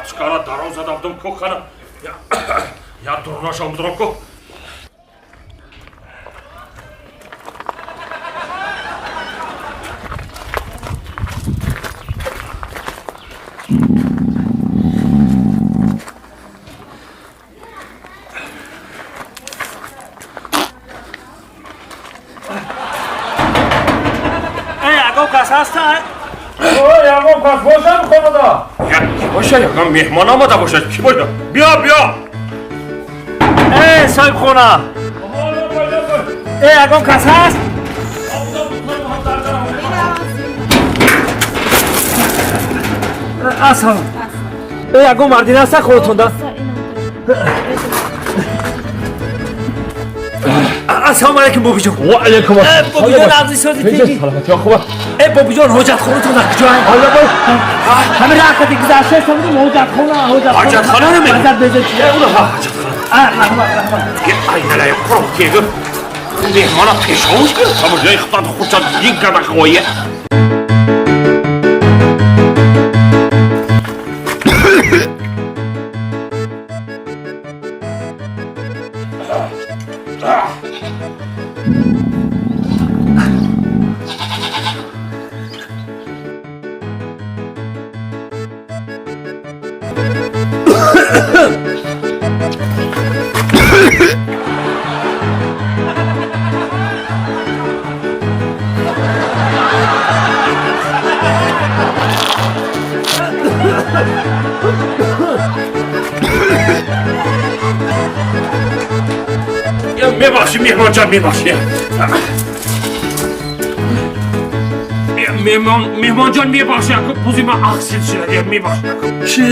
Картошкара дароз задавдум ку хана. Я дурнашам дурам ку. Ягон кас бошад хонада? Боша, ягон меҳмон омада бошад. Ки бошад? Биё, биё. Э, соҳибхона. Э, ягон кас ҳаст? Ассалом. Э, ягон мардина ҳаста хонатонда? Ассалому алайкум, бобиҷон. Ва алайкум ассалом. Бобиҷон, абзи сози тинҷи. Саломатӣ, хуб. Э, бобиҷон, ҳоҷатхонатон дар куҷоа? Ҳамин раҳкати гузашта истам, ҳоҷатхона, ҳоҷатхона. Ҳоҷатхона намегӯ? Базар беза чи? Уна ҳоҷатхона. А, раҳмат, раҳмат. Айналай қуроб кегу. Меҳмона пешовуш кар. Самоҷои худат хурсанд дин карда хоя. Мебахши, меҳмонҷон, мебахши. Меҳмонҷон, мебахши, ако пузи ман ахсил шуда, мебахши. Чӣ?